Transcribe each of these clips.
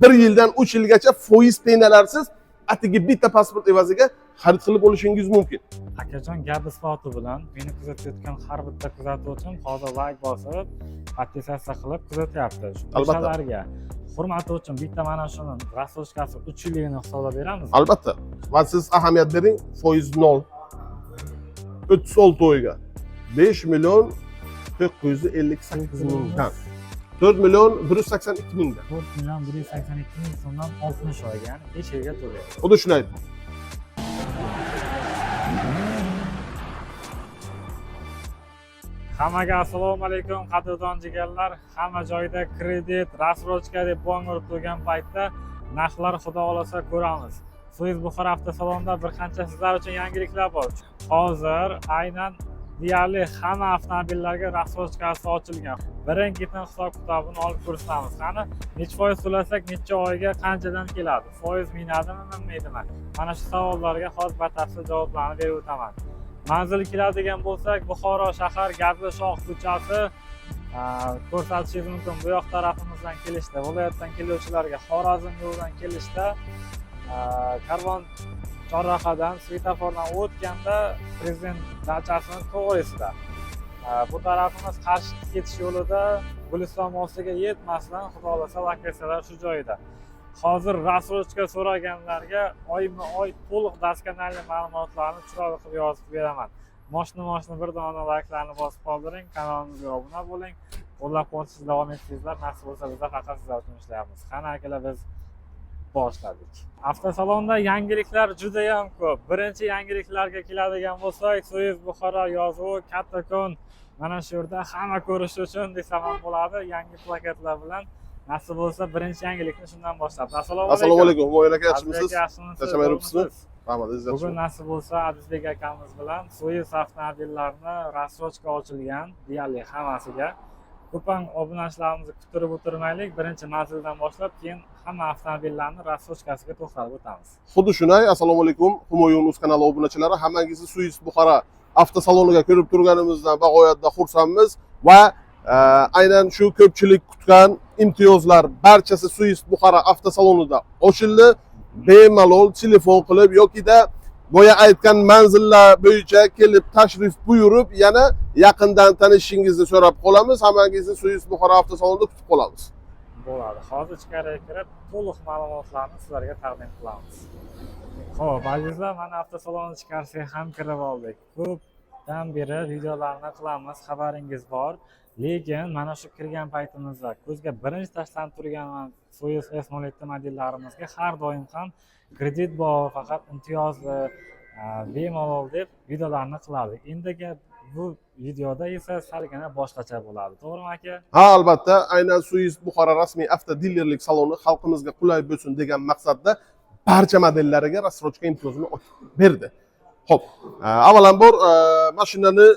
1 yildan 3 yilgacha foiz penalarsiz atigi bitta pasport evaziga xarid qilib olishingiz mumkin. Akajon, gap isboti bilan meni kuzatayotgan har bitta kuzatuvchim hozir layk bosib, подписаться qilib kuzatyapti. Albatta. O'shalarga hurmati uchun bitta mana shuni рассрочка si 3 yilligini hisoblab beramiz. Albatta. Va siz ahamiyat bering, foiz 0. 36 oyga 5 million 958 mingdan. 4 million 182 mingdan. 4 million 182 ming so'mdan 60 oyga, ya'ni 5 yilga to'laydi. Xuddi shunday. Hammaga assalomu alaykum, qadrdon jigarlar. Hamma joyda kredit, рассрочка deb bong urib turgan paytda narxlar, xudo xohlasa, ko'ramiz. Suez Buxoro avtosalonida bir qancha sizlar uchun yangiliklar bor. Hozir aynan deyarli hamma avtomobillarga рассрочка si ochilgan. Birin-ketin hisob kitobini olib ko'rsatamiz. Qani, necha foiz to'lasak, necha oyga qanchadan keladi? Foiz minadimi, minmaydimi? Mana shu savollarga hozir batafsil javoblarni berib o'taman. Manzil keladigan bo'lsak, Buxoro shahar, Gazli shoh ko'chasi, ko'rsatishingiz mumkin. Bu yoq tarafimizdan kelishda, viloyatdan keluvchilarga Xorazm yo'lidan kelishda, Karvon chorrahadan svetofordan o'tganda prezident dachasini to'g'risida. Bu tarafimiz Qarshi ketish yo'lida Guliston mostiga yetmasdan, xudo xohlasa, lokatsiyalar shu joyida. Hozir рассрочка so'raganlarga oyma oy to'liq доскональный ma'lumotlarni chiroyli qilib yozib beraman. Moshni moshni bir dona layklarni bosib qoldiring, kanalimizga obuna bo'ling, qo'llab quvvatlashni davom etsangizlar, nasib bo'lsa, bizlar faqat sizlar uchun ishlayapmiz. Qani, akalar, biz boshladik. Avtosalonda yangiliklar judayam ko'p. Birinchi yangiliklarga keladigan bo'lsak, Suez Buxoro yozuvi kattakon mana shu yerda hamma ko'rishi uchun desam ham bo'ladi, yangi plakatlar bilan. Nasib bo'lsa, birinchi yangilikni shundan boshlab. Assalomu Assalomu alaykum. Humoyun aka, Azizbek, yaxshimisiz? yaxshimisiz? Charchamay yuribsizmi? Zo'rmisiz? Rahmat, aziz. Bugun nasib bo'lsa, Azizbek akamiz bilan Suez avtomobillarini рассрочка ochilgan deyarli hammasiga. Ko'pam obunachilarimizni kuttirib o'tirmaylik. Birinchi manzildan boshlab, keyin hamma avtomobillarni рассрочка siga to'xtalib o'tamiz. Xuddi shunday. Assalomu alaykum. Humoyun uz kanali obunachilari, hammangizni Suez Buxoro avtosaloniga ko'rib turganimizdan bag'oyatda xursandmiz va aynan shu ko'pchilik kutgan imtiyozlar barchasi Suez Buxoro avtosalonida ochildi. Bemalol telefon qilib yokida boya aytgan manzillar bo'yicha kelib tashrif buyurib, yana yaqindan tanishishingizni so'rab qolamiz. Hammangizni Suez Buxoro avtosalonida kutib qolamiz. Bo'ladi. Hozir ichkariga kirib, to'liq ma'lumotlarni sizlarga taqdim qilamiz. Xo'p, azizlar, mana avtosalon ichkarisiga ham kirib oldik. Ko'pdan beri videolarni qilamiz, xabaringiz bor. Lekin mana shu kirgan paytimizda ko'zga birinchi tashlanib turgan Soyuz S07 modellarimizga har doim ham kredit bor, faqat imtiyozli, bemalol deb videolarni qilardik. Endigi bu videoda esa salgina boshqacha bo'ladi. To'g'rimi, aka? Ha, albatta, aynan Suez Buxoro rasmiy avtodilerlik saloni xalqimizga qulay bo'lsin degan maqsadda barcha modellariga рассрочка imtiyozini ochib berdi. Xo'p, avvalambor mashinani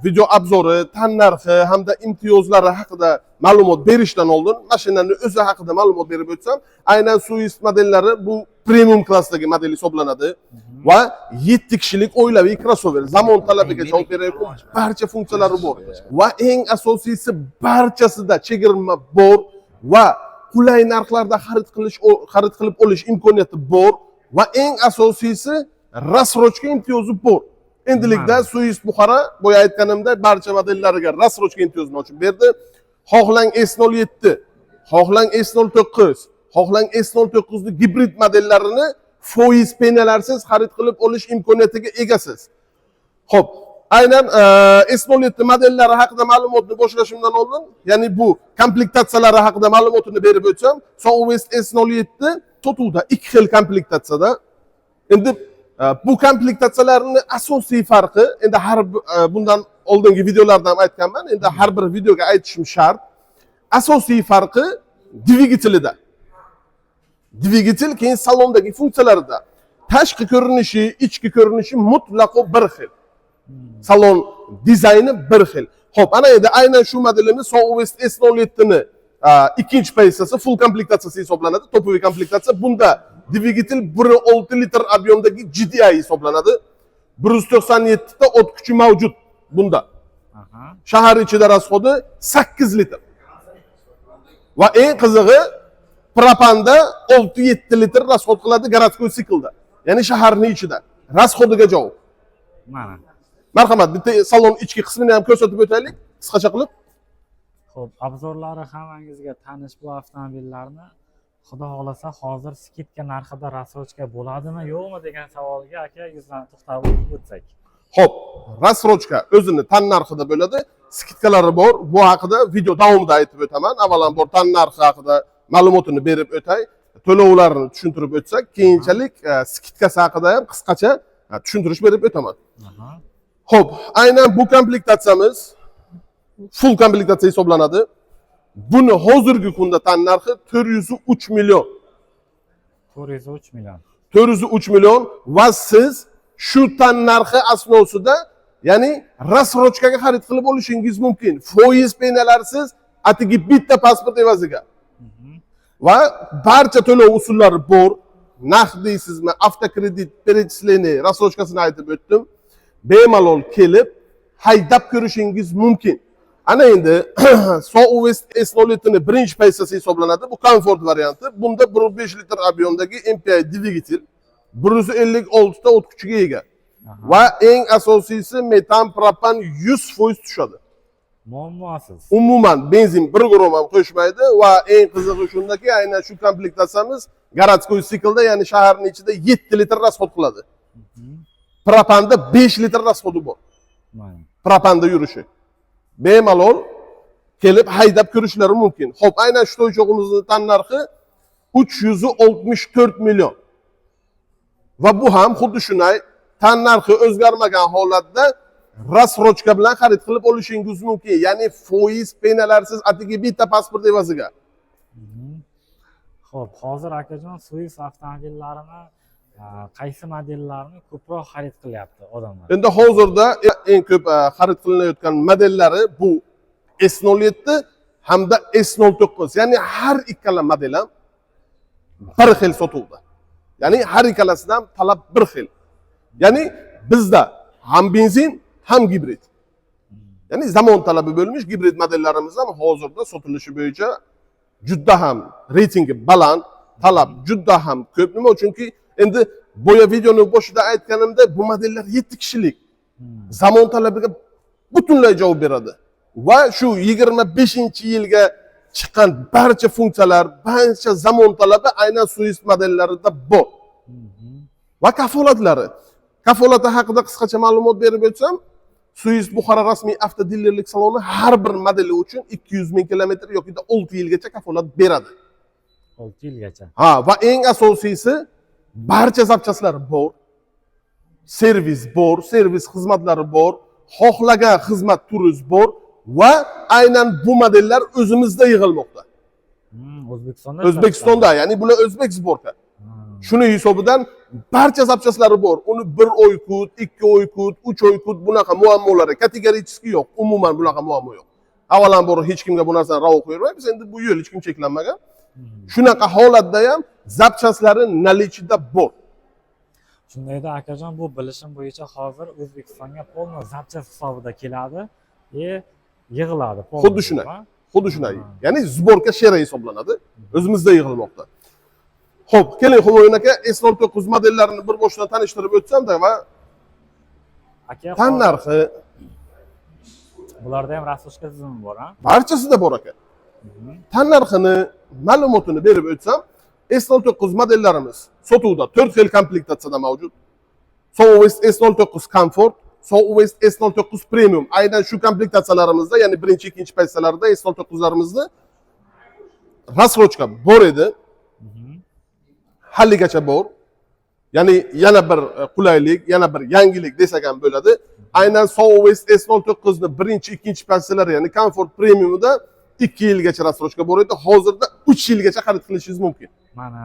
video обзор i, tannarxi hamda imtiyozlari haqida ma'lumot berishdan oldin mashinani o'zi haqida ma'lumot berib o'tsam, aynan Suez modellari bu premium klassdagi model hisoblanadi va 7 kishilik oilaviy crossover, zamon talabiga javob berayotgan barcha funksiyalari bor va eng asosiysi, barchasida chegirma bor va qulay narxlarda xarid qilib olish imkoniyati bor va eng asosiysi, рассрочка imtiyozi bor. Endilikda Suez Buxoro boya aytganimdek barcha modellariga рассрочка imtiyozini ochib berdi. Xohlang S07, xohlang S09, xohlang S09 ni gibrid modellarini foiz penalarsiz xarid qilib olish imkoniyatiga egasiz. Xo'p, aynan S07 modellari haqida ma'lumotni boshlashimdan oldin, ya'ni bu komplektatsiyalari haqida ma'lumotini berib o'tsam, Soueast S07 sotuvda ikki xil komplektatsiyada. Endi bu komplektatsiyalarning asosiy farqi, endi har bundan oldingi videolarda ham aytganman, endi har bir videoga aytishim shart. Asosiy farqi dvigatelida. Dvigatel, keyin salondagi funksiyalarida. Tashqi ko'rinishi, ichki ko'rinishi mutlaqo bir xil. Salon dizayni bir xil. Xo'p, ana endi aynan shu modelimiz Soueast S07 ni ikkinchi pozitsiyasi, full komplektatsiyasi hisoblanadi, топовый komplektatsiya. Bunda dvigatel 1.6 litr объем dagi GDI hisoblanadi. 197 ta ot kuchi mavjud bunda. Shahar ichida расход i 8 litr. Va eng qizig'i, Propanda 6-7 litr расход qiladi городской siklda. Ya'ni shaharning ichida. Расход iga javob. Mana. Marhamat, bitta salon ichki qismini ham ko'rsatib o'taylik, qisqacha qilib. Xo'p, обзор lari hammangizga tanish bu avtomobillarni, xudo xohlasa, hozir скидка narxida рассрочка bo'ladimi, yo'qmi degan savolga, aka, yuzdan to'xtab o'tsak. Xo'p, рассрочка o'zini tan narxida bo'ladi. Скидка lari bor. Bu haqida video davomida aytib o'taman. Avvalambor tan narxi haqida ma'lumotini berib o'tay. To'lovlarni tushuntirib o'tsak, keyinchalik скидка si haqida ham qisqacha tushuntirish berib o'taman. Xo'p, aynan bu komplektatsiyamiz full komplektatsiya hisoblanadi. Buni hozirgi kunda tan narxi 403 million. 403 million. 403 million va siz shu tan narxi asnosida, ya'ni рассрочка ga xarid qilib olishingiz mumkin. Foiz, penalarsiz, atigi bitta pasport evaziga. Va barcha to'lov usullari bor. Naqd deysizmi, avtokredit, перечисление, рассрочка sini aytib o'tdim. Bemalol kelib haydab ko'rishingiz mumkin. Ana endi Soueast S07 ni birinchi pozitsiyasi hisoblanadi. Bu komfort varianti. Bunda 1.5 litr объем dagi MPI dvigatel 156 ta o't kuchiga ega. Va eng asosiysi, metan, propan 100% tushadi. Muammosiz. Umuman benzin bir grom ham qo'shmaydi va eng qizig'i shundaki, aynan shu komplektatsiyamiz городской siklda, ya'ni shaharning ichida 7 litr расход qiladi. Propanda 5 litr расход i bor. Mana. Propanda yurishi. Bemalol kelib haydab ko'rishlari mumkin. Xo'p, aynan shu to'ycho'g'imizni tan narxi 364 million. Va bu ham xuddi shunday tan narxi o'zgarmagan holatda рассрочка bilan xarid qilib olishingiz mumkin. Ya'ni foiz, penalarsiz, atigi bitta pasport evaziga. Xo'p, hozir, akajon, Soueast avtomobillarini qaysi modellarni ko'proq xarid qilyapti odamlar? Endi hozirda eng ko'p xarid qilinayotgan modellari bu S07 hamda S09. Ya'ni har ikkala model ham bir xil sotuvda. Ya'ni har ikkalasidan talab bir xil. Ya'ni bizda ham benzin, ham gibrid. Ya'ni zamon talabi bo'lmish gibrid modellarimiz ham hozirda sotilishi bo'yicha juda ham reytingi baland, talab juda ham ko'p. Nima uchunki, endi boya videoni boshida aytganimda, bu modellar 7 kishilik. Zamon talabiga butunlay javob beradi. Va shu 25-yilga chiqqan barcha funksiyalar, barcha zamon talabi aynan Soueast modellarida bor. Va kafolatlari. Kafolati haqida qisqacha ma'lumot berib o'tsam, Soueast Buxoro rasmiy avtodilerlik saloni har bir modeli uchun 200 ming kilometr yoki 6 yilgacha kafolat beradi. 6 yilgacha. Ha, va eng asosiysi, barcha запчасть lar bor. Servis bor, servis xizmatlari bor, xohlagan xizmat turi bor va aynan bu modellar o'zimizda yig'ilmoqda. O'zbekistonda. O'zbekistonda, ya'ni bular o'zbek сборка. Shuni hisobidan barcha запчасть lari bor. Uni bir oy kut, 2 oy kut, 3 oy kut, bunaqa muammolari категорически yo'q. Umuman bunaqa muammo yo'q. Avvalambor hech kimga bu narsani ravo qo'ymaymiz. Endi bu yo'l hech kim cheklanmagan. Shunaqa holatda ham запчасть lari наличие da bor. Shundayda, akajon, bu bilishim bo'yicha hozir O'zbekistonga полный запчасть hisobida keladi и yig'iladi. Xuddi shunday. Xuddi shunday. Ya'ni сборка shera hisoblanadi. O'zimizda yig'ilmoqda. Xo'p, keling, Humoyun aka, S09 modellarini bir boshdan tanishtirib o'tsamda va Aka, tan hozir narxi. Bularda ham рассрочка tizimi bor, a? Barchasida bor, aka. Tan narxini ma'lumotini berib o'tsam, S09 modellarimiz sotuvda 4 xil komplektatsiyada mavjud. Soueast S09 Comfort, Soueast S09 Premium. Aynan shu komplektatsiyalarimizda, ya'ni birinchi, ikkinchi pozitsiyalarida S09larimizni рассрочка bor edi. Haligacha bor. Ya'ni yana bir qulaylik, yana bir yangilik desak ham bo'ladi. Aynan Soueast S09 ni birinchi, ikkinchi pozitsiyalari, ya'ni Comfort, Premiumida 2 yilgacha рассрочка bor edi. Hozirda 3 yilgacha xarid qilishingiz mumkin. Mana,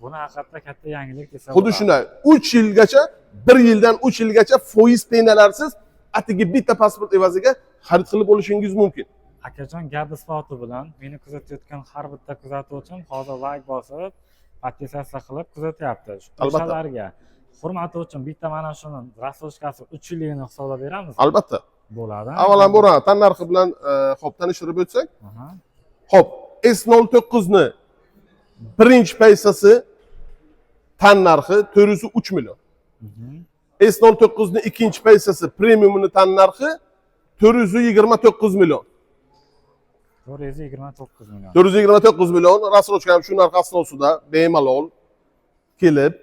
buni haqiqatda katta yangilik desa Xuddi bo'ladi. shunday. 3 yilgacha, 1 yildan 3 yilgacha foiz, penalarsiz, atigi bitta pasport evaziga xarid qilib olishingiz mumkin. Akajon, gap isboti bilan meni kuzatayotgan har bitta kuzatuvchim hozir layk bosib, подписаться qilib kuzatyapti. Albatta. O'shalarga hurmati uchun bitta mana shuni рассрочка si 3 yilligini hisoblab beramiz. Albatta. Bo'ladi. Avvalambor tan narxi bilan, xo'p, tanishtirib o'tsak. Xo'p, S09 ni Birinchi paysasi tan narxi 403 million. S09 ni ikkinchi paysasi premiumini tan narxi 429 million. 429 million. 429 million. Рассрочка ham shu narx asosida bemalol kelib,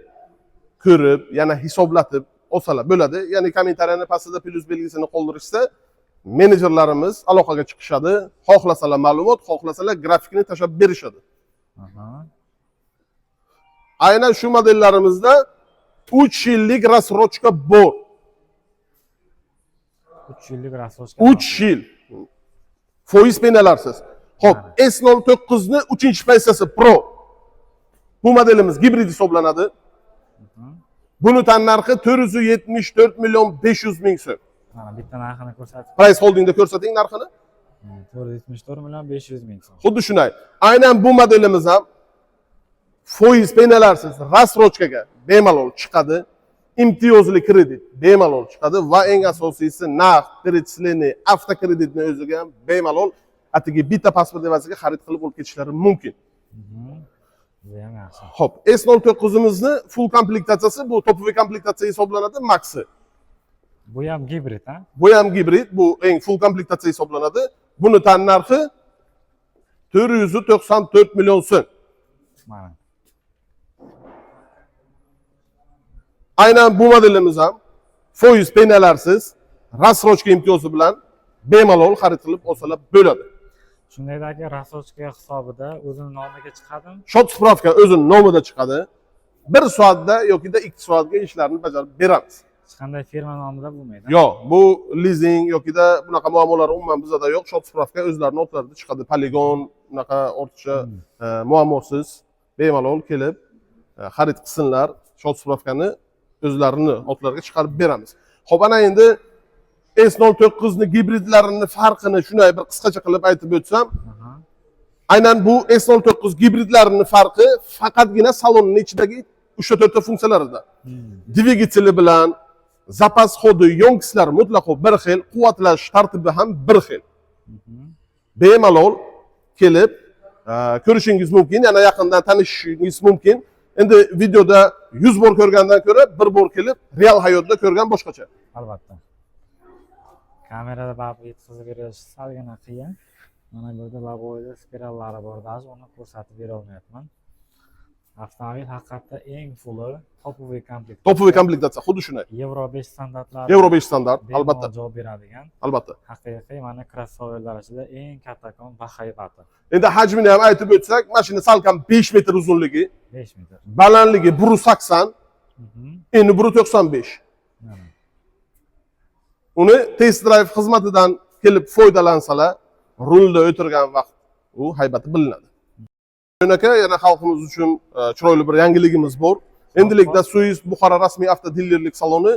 ko'rib, yana hisoblatib olsalar bo'ladi. Ya'ni kommentariyani pastida plyus belgisini qoldirishsa, menejerlarimiz aloqaga chiqishadi. Xohlasalar ma'lumot, xohlasalar grafikni tashlab berishadi. Aynan shu modellarimizda 3 yillik рассрочка bor. 3 yillik рассрочка. 3 yil. Foiz, penalarsiz. Xo'p, S09 ni 3-paysasi Pro. Bu modelimiz gibrid hisoblanadi. Buni tan narxi 474 million 500 ming so'm. Mana bitta narxini ko'rsatib. Price Holdingda ko'rsating narxini. 474 million 500 ming so'm. Xuddi shunday. Aynan bu modelimiz ham foiz, penalarsiz рассрочка ga bemalol chiqadi. Imtiyozli kredit bemalol chiqadi va eng asosiysi naqd, перечисленный, avtokreditni o'ziga ham bemalol atigi bitta pasport evaziga xarid qilib olib ketishlari mumkin. Bu ham yaxshi. Xo'p, S09imizni full komplektatsiyasi, bu топовый komplektatsiya hisoblanadi, Maxi. Bu ham gibrid, ha? Bu ham gibrid, bu eng full komplektatsiya hisoblanadi. Buni tan narxi 494 million so'm. Mana. Aynan bu modelimiz ham foiz, penalarsiz рассрочка imtiyozi bilan bemalol xarid qilib olsalar bo'ladi. Shundayda aka, рассрочка hisobida o'zini nomiga chiqadimi? Счёт справка o'zini nomida chiqadi. 1 soatda yoki 2 soatga ishlarni bajarib beramiz. Hech qanday firma nomida bo'lmaydi. Yo'q, bu lizing yokida bunaqa muammolar umuman bizada yo'q. Счёт справка o'zlarini otlarida chiqadi. Poligon bunaqa ortiqcha muammosiz bemalol kelib xarid qilsinlar. Счёт справка ni o'zlarini otlariga chiqarib beramiz. Xo'p, ana endi S09 ni gibridlarini farqini shunday bir qisqacha qilib aytib o'tsam, aynan bu S09 gibridlarini farqi faqatgina salonning ichidagi 3-4 ta funksiyalarida. Dvigateli bilan запас ходы, ёмкость lar mutlaqo bir xil, quvvatlash tartibi ham bir xil. Bemalol kelib ko'rishingiz mumkin, yana yaqindan tanishishingiz mumkin. Endi videoda 100 bor ko'rgandan ko'ra bir bor kelib real hayotda ko'rgan boshqacha. Albatta. Kamerada baribir yetkazib berish salgina qiyin. Mana bu yerda лобовой da spirallari bor, даже uni ko'rsatib bera olmayapman. Avtomobil haqiqatda eng fulli, топовый komplekt. Топовый komplektatsiya, xuddi shunday. Yevro 5 standartlari. Yevro 5 standart, bemalol albatta. javob beradigan Albatta. haqiqiy mana krossoverlar ichida eng kattakon bahaybati. Endi hajmini ham aytib o'tsak, mashina salkam 5 metr uzunligi, 5 metr. balandligi 180, eni 195. Mana. Uni test drive xizmatidan kelib foydalansalar, rulda o'tirgan vaqt u haybati bilinadi. Aka, yana xalqimiz uchun chiroyli bir yangiligimiz bor. Endilikda Suiz Buxoro rasmiy avtodilerlik saloni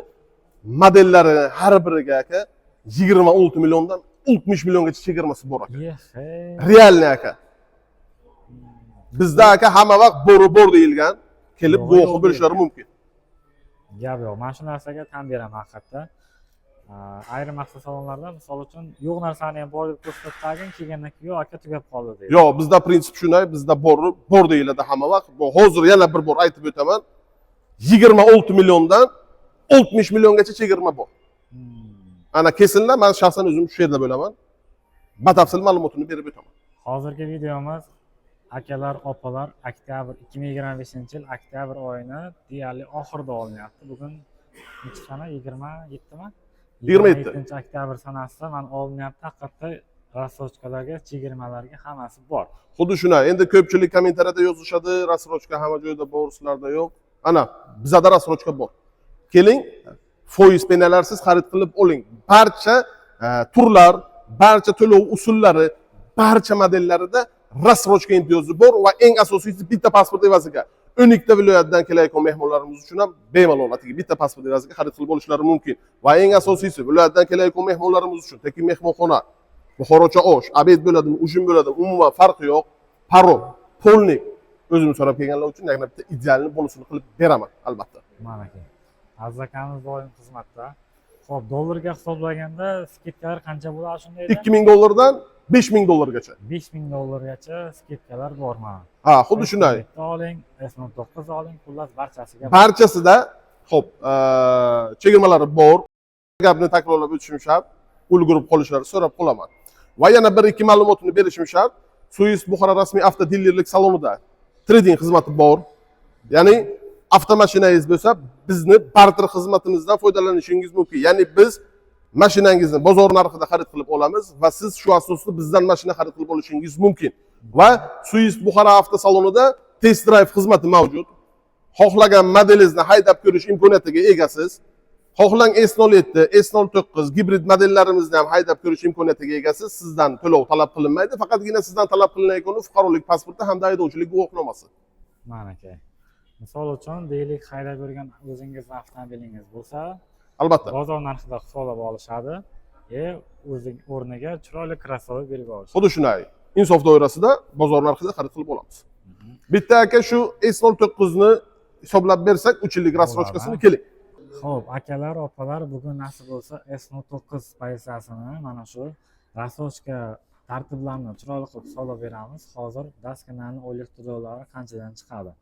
modellari har biriga, aka, 26 milliondan 60 milliongacha chegirmasi bor, aka. Yehe. Реальный, aka. Bizda, aka, hamma vaqt bori bor deyilgan, kelib Yo'q, guvohi yo'q bo'lishlari deyilgan. Mumkin. Gap yo'q. Mana shu narsaga tan beraman haqiqatda. Ayrim avtosalonlarda, misol uchun, yo'q narsani ham bor deb ko'rsatib, kelgandan keyin yo'q, aka, tugab qoldi deydi. Yo'q, bizda prinsip shunday, bizda bori bor deyiladi hamma vaqt. Bu hozir yana bir bor aytib o'taman. 26 milliondan 60 milliongacha chegirma bor. Ana kelsinlar, men shaxsan o'zim shu yerda bo'laman. Batafsil ma'lumotini berib o'taman. Hozirgi videomiz, akalar, opalar, oktyabr, 2025 yil oktyabr oyini deyarli oxirida olinyapti. Bugun nechi sana? 27mi? 27. 27 oktyabr sanasida mana olinyapti. Haqiqatda рассрочка larga, chegirmalarga hammasi bor. Xuddi shunday. Endi ko'pchilik kommentariyada yozishadi, рассрочка hamma joyda bor, sizlarda yo'q. Ana, bizada рассрочка bor. Keling, foiz, penalarsiz xarid qilib oling. Barcha turlar, barcha to'lov usullari, barcha modellarida рассрочка imtiyozi bor va eng asosiysi bitta pasport evaziga 12 ta viloyatdan kelayotgan mehmonlarimiz uchun ham bemalol atigi bitta pasport evaziga xarid qilib olishlari mumkin. Va eng asosiysi viloyatdan kelayotgan mehmonlarimiz uchun tekin mehmonxona, buxorocha osh, обед bo'ladimi, ужин bo'ladimi, umuman farqi yo'q. Parom, полный o'zim so'rab kelganlar uchun yana bitta идеальный bonusini qilib beraman, albatta. Mana aka. Aziz akamiz doim xizmatda. Xo'p, dollarga hisoblaganda скидка lar qancha bo'ladi shunda edi? 2000 dollardan 5000 dollargacha. 5000 dollargacha скидка lar bor mana. Ha, xuddi shunday. S07 oling, S09 oling, xullas barchasiga. Barchasida, xo'p, chegirmalari bor. Gapni takrorlab o'tishim shart. Ulgurib qolishlari so'rab qolaman. Va yana bir ikki ma'lumotni berishim shart. Suiz Buxoro rasmiy avtodilerlik salonida trade-in xizmati bor. Ya'ni avtomashinangiz bo'lsa, bizni barter xizmatimizdan foydalanishingiz mumkin. Ya'ni biz mashinangizni bozor narxida xarid qilib olamiz va siz shu asosda bizdan mashina xarid qilib olishingiz mumkin. Va Suiz Buxoro avtosalonida test drive xizmati mavjud. Xohlagan modelingizni haydab ko'rish imkoniyatiga egasiz. Xohlang S07, S09 gibrid modellarimizni ham haydab ko'rish imkoniyatiga egasiz. Sizdan to'lov talab qilinmaydi. Faqatgina sizdan talab qilinayotgani fuqarolik pasporti hamda haydovchilik guvohnomasi. Mana aka. Misol uchun, deylik, haydab yurgan o'zingizni avtomobilingiz bo'lsa, bozor narxida hisoblab olishadi. O'zi o'rniga chiroyli красивый berib olishadi. Xuddi shunday. Insof doirasida bozor narxida xarid qilib olamiz. Bitta aka, shu S09 ni hisoblab bersak, 3 yillik рассрочка sini, keling. Xo'p, akalar, opalar, bugun nasib bo'lsa S09 pozitsiyasini mana shu рассрочка tartiblarini chiroyli qilib hisoblab beramiz. Hozir доскональный oylik to'lovlari qanchadan chiqadi?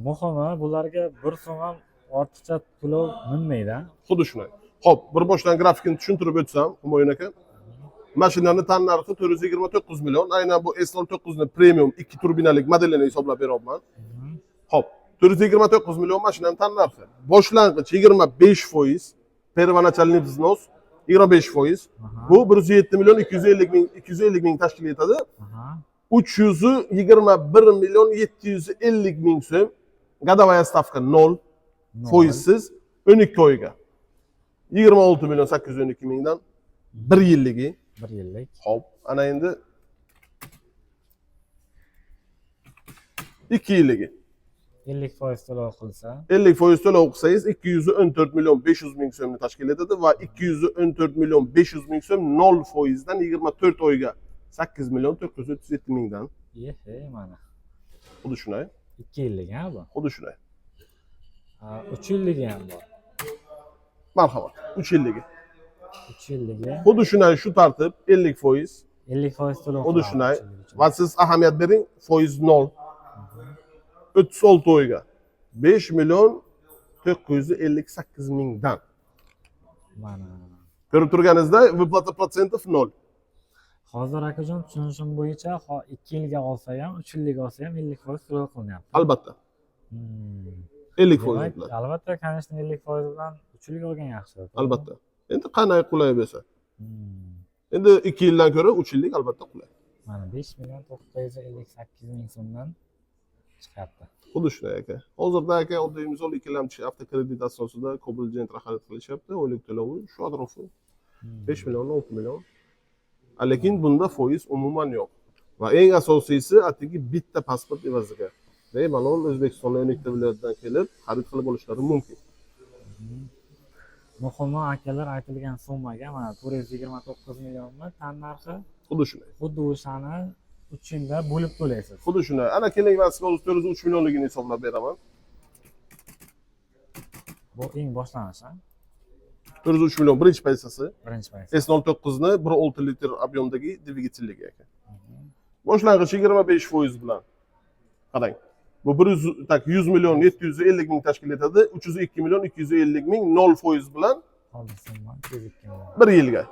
Muhimi, bularga bir so'm ham ortiqcha to'lov minmaydi. Xuddi shunday. Xo'p, bir boshdan grafikini tushuntirib o'tsam, Humoyun aka. Mashinani tan narxi 429 million. Aynan bu S09 ni premium 2 turbinalik modelini hisoblab beryapman. Xo'p, 429 million mashinani tan narxi. Boshlang'ich 25%, первоначальный взнос 25%. Bu 107 million 250 ming, 250 ming tashkil etadi. 321 million 750 ming so'm. Годовая ставка 0 Nol. Foizsiz 12 oyga. 26 million 812 mingdan bir yilligi. Bir yillik. Xo'p, ana endi 2 yilligi. 50% to'lov qilsa, 50% to'lov qilsangiz 214 million 500 ming so'mni tashkil etadi va 214 million 500 ming so'm 0 foizdan 24 oyga 8 million 937 mingdan. Yehe, mana. Xuddi shunday. 2 yillik ha bu. Xuddi shunday. Ha, 3 yilligi ham bor. Marhamat. 3 yilligi. 3 yilligi Xuddi shunday, shu tartib 50 foiz 50% to'lov Xuddi qiladi shunday. uch yillik uchun. Va siz ahamiyat bering, foiz 0. 36 oyga 5 million 958 mingdan. Mana. Ko'rib turganingizdek, выплата процентов 0. Hozir, akajon, tushunishim bo'yicha, 2 yilga olsa ham, 3 yillik olsa ham 50% to'lov qilinyapti. Albatta. 50 foiz Demak, bilan. Albatta, конечно, 50% bilan 3 yilga olgan yaxshi. To'g'rimi? Albatta. Endi qanday qulay bo'lsa. Endi 2 yildan ko'ra 3 yillik albatta qulay. Mana 5 million 958 ming so'mdan chiqyapti. Xuddi shunday, aka. Hozirda, aka, oddiy misol, ikkilamchi avtokredit asosida Cobalt Gentra xarid qilishyapti. Oylik to'lovi shu atrofi 5 million, 6 million. Lekin bunda foiz umuman yo'q. Va eng asosiysi, atigi bitta pasport evaziga bemalol O'zbekistonning 12 ta viloyatidan kelib xarid qilib olishlari mumkin. Muhimi, akalar, aytilgan summaga mana 429 millionmi tan narxi? Xuddi shunday. Xuddi o'shani 3 yilda bo'lib to'laysiz. Xuddi shunday. Ana keling, man sizga hozir 403 millionligini hisoblab beraman. Bu eng boshlanishi, ha? 403 million birinchi pozitsiyasi. Birinchi payt. S09 ni 1.6 litr объем dagi dvigatelligi, aka. Boshlang'ich 25 foiz bilan. Qarang. Bu 100 так 100 million 750 ming tashkil etadi. 302 million 250 ming 0 foiz bilan Qoldi summa 202 million. bir yilga.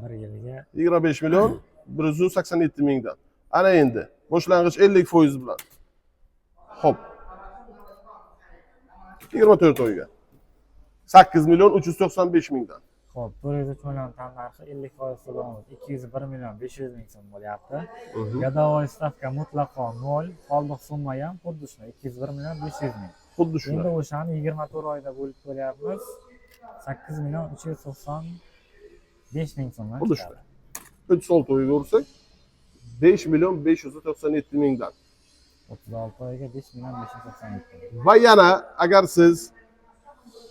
Bir yilga. 25 million 187 mingdan. Ana endi boshlang'ich 50 foiz bilan. Xo'p. 24 oyga. 8 million 395 mingdan. Xo'p, 403 million tan narxi, 50% to'lovimiz 201 million 500 ming so'm bo'lyapti. Годовой ставка mutlaqo 0, qoldiq summa ham xuddi shunday 201 million 500 ming. Xuddi Endi shunday. O'shani 24 oyda bo'lib to'layapmiz. 8 million 395 ming so'mdan Xuddi chiqadi. shunday. 36 oyga ursak 5 million 597 mingdan. 36 oyga 5 million 597 ming. Va yana agar siz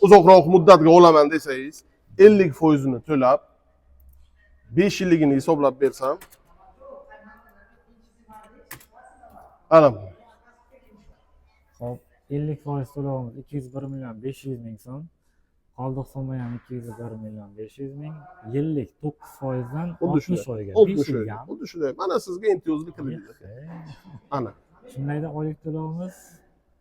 uzoqroq muddatga olaman desangiz, 50 foizini to'lab 5 yilligini hisoblab bersam, ana. Xo'p, 50% to'lovimiz 201 million 500 ming so'm. Qoldiq summa ham 201 500 000, yillik 9 foizdan Xuddi 60 shunday. oyga, Xuddi 5 shunday. yilga. Xuddi shunday. Mana sizga imtiyozli kredit. Ana. Shundayda oylik to'lovimiz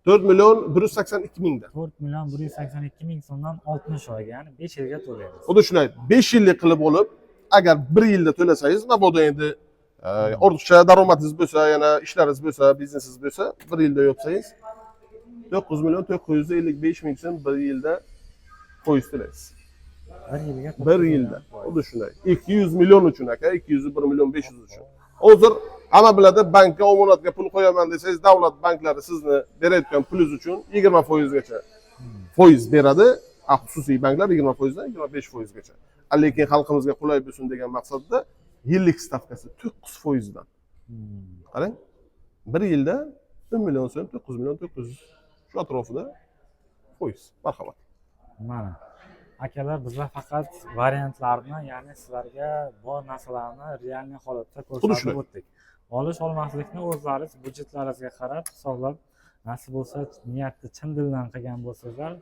4 million 182 mingdan. 4 182 000 so'mdan 60 oyga, ya'ni 5 yilga to'laymiz. Xuddi shunday. 5 yillik qilib olib, agar 1 yilda to'lasangiz, mabodo endi ortiqcha daromadingiz bo'lsa, yana ishlaringiz bo'lsa, biznesingiz bo'lsa, 1 yilda yopsangiz 9 million 955 ming so'm 1 yilda foiz to'laysiz. Bir yilga 1 9 yilda. million foiz. Xuddi shunday. 200 million uchun, aka, 201 million 500 uchun. Hozir hamma biladi, bankka omonatga pul qo'yaman desangiz, davlat banklari sizni berayotgan pulingiz uchun 20 foizgacha foiz beradi. Xususiy banklar 20 foizdan 25 foizgacha. Lekin xalqimizga qulay bo'lsin degan maqsadda yillik stavkasi 9 foizdan. Qarang, bir yilda 10 million so'm, 9 million 900 shu atrofida foiz. Marhamat. Mana, akalar, bizlar faqat variantlarni, ya'ni sizlarga bor narsalarni реальный holatda ko'rsatib Shunday. o'tdik. Olish olmaslikni o'zlaringiz byudjetlaringizga qarab hisoblab, nasib bo'lsa, niyatni chin dildan qilgan bo'lsanglar,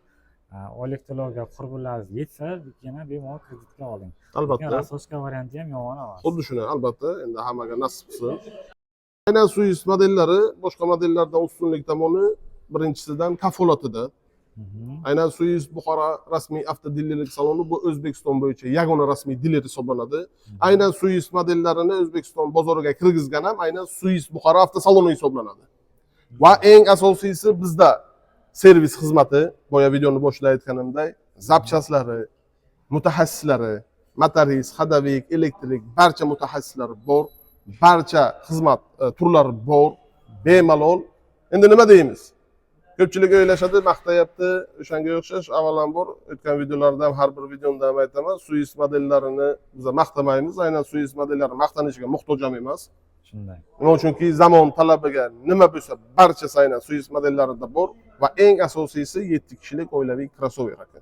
oylik to'lovga qurbinlaringiz yetsa, yana bemalol kreditga oling. Lekin рассрочка varianti ham yomon emas. Xuddi shunday, albatta, endi hammaga nasib qilsin. Aynan Suiz modellari boshqa modellardan ustunlik tomoni birinchisidan kafolatida. Aynan Suiz Buxoro rasmiy avtodilerlik saloni bu O'zbekiston bo'yicha yagona rasmiy diler hisoblanadi. Aynan Suiz modellarini O'zbekiston bozoriga kirgizgan ham aynan Suiz Buxoro avtosaloni hisoblanadi. Va eng asosiysi, bizda servis xizmati, boya videoni boshida aytganimdek, запчасть lari, mutaxassislari, motorist, ходовик, elektrik, barcha mutaxassislar bor, barcha xizmat turlari bor, bemalol. Endi nima deymiz? Ko'pchilik o'ylashadi, maqtayapti, o'shanga o'xshash. Avvalambor, o'tgan videolarda ham, har bir videomda ham aytaman, Suiz modellarini biz maqtamaymiz, aynan Suiz modellari maqtanishiga muhtoj ham emas. Shunday. Nima uchunki, zamon talabiga nima bo'lsa, barchasi aynan Suiz modellarida bor va eng asosiysi, 7 kishilik oilaviy crossover, aka.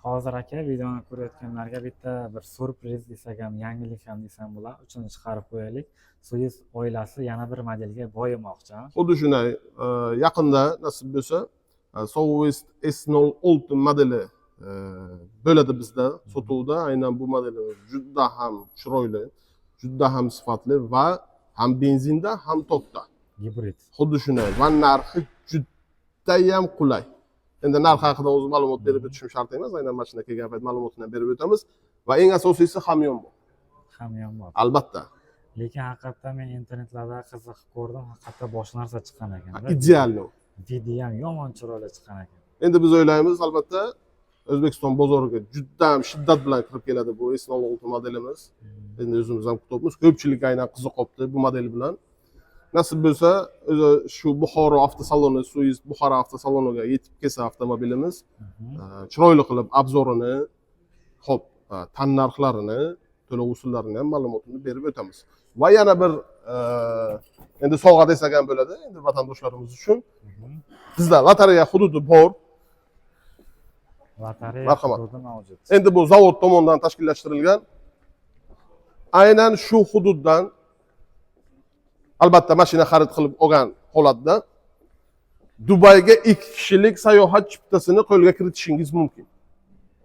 Hozir, aka, videoni ko'rayotganlarga bitta bir syurpriz desak ham, yangilik ham desam bo'ladi, uchini chiqarib qo'yaylik. Suiz oilasi yana bir modelga boyimoqchi. Xuddi shunday, yaqinda nasib bo'lsa, Soueast S06 modeli bo'ladi bizda sotuvda. Aynan bu modelimiz juda ham chiroyli, juda ham sifatli va ham benzinda, ham tokda. Gibrid. Xuddi shunday va narxi judayam qulay. Endi narx haqida o'zi ma'lumot berib o'tishim shart emas, aynan mashina kelgan payt ma'lumotini ham berib o'tamiz va eng asosiysi, hamyon bor. Hamyon bor. Albatta. Lekin haqiqatdan men internetlarda qiziqib ko'rdim, haqiqatda boshqa narsa chiqqan ekan. Идеальный. Вид i ham yomon chiroyli chiqqan ekan. Endi biz o'ylaymiz, albatta, O'zbekiston bozoriga juda ham shiddat bilan kirib keladi bu S06 modelimiz. Endi o'zimiz ham kutyapmiz, ko'pchilik aynan qiziqyapti bu model bilan. Nasib bo'lsa, o'zi shu Buxoro avtosaloni, Suiz Buxoro avtosaloniga yetib kelsa avtomobilimiz, chiroyli qilib обзор ini, ho'p, tan narxlarini, to'lov usullarini ham ma'lumotini berib o'tamiz. Va yana bir endi sovg'a desak ham bo'ladi endi vatandoshlarimiz uchun, bizda lotereya hududi bor. Lotereya Marhamat. hududi mavjud. Endi bu zavod tomonidan tashkillashtirilgan. Aynan shu hududdan, albatta, mashina xarid qilib olgan holatda Dubayga ikki kishilik sayohat chiptasini qo'lga kiritishingiz mumkin.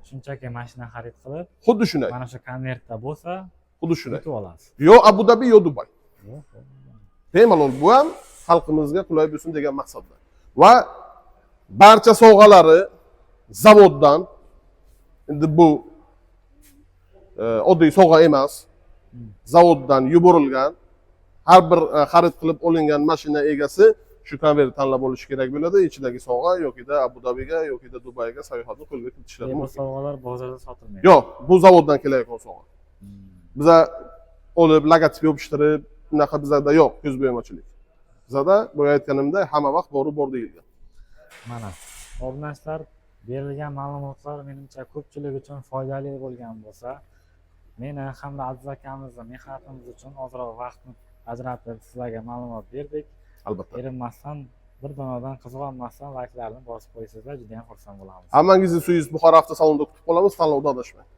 Shunchaki mashina xarid qilib, Xuddi shunday. mana shu konvertda bo'lsa, Xuddi shunday. yutib olasiz. Yo Abu Dabi, yo Dubay. Yo'q. Bemalol, bu ham xalqimizga qulay bo'lsin degan maqsadda. Va barcha sovg'alari zavoddan. Endi bu oddiy sovg'a emas. Zavoddan yuborilgan. Har bir xarid qilib olingan mashina egasi shu konvert tanlab olishi kerak bo'ladi. Ichidagi sovg'a yokida Abu Dabiga, yokida Dubayga sayohatni qo'lga kiritishlari Bu mumkin. sovg'alar bozorda sotilmaydi. Yo'q, bu zavoddan kelayotgan sovg'a. Biza olib, logotip yopishtirib, unaqa bizada yo'q ko'zbo'yamachilik. Bizada, boya aytganimdek, hamma vaqt bori bor deyilgan. Mana, obunachilar, berilgan ma'lumotlar menimcha ko'pchilik uchun foydali bo'lgan bo'lsa, meni hamda Aziz akamizni mehnatimiz uchun ozroq vaqtni ajratib sizlarga ma'lumot berdik. Albatta. Erinmasdan, bir donadan qizg'onmasdan layklarni bosib qo'ysanglar, juda ham xursand bo'lamiz. Hammangizni Suiz Buxoro avtosalonida kutib qolamiz, tanlovda adashmang.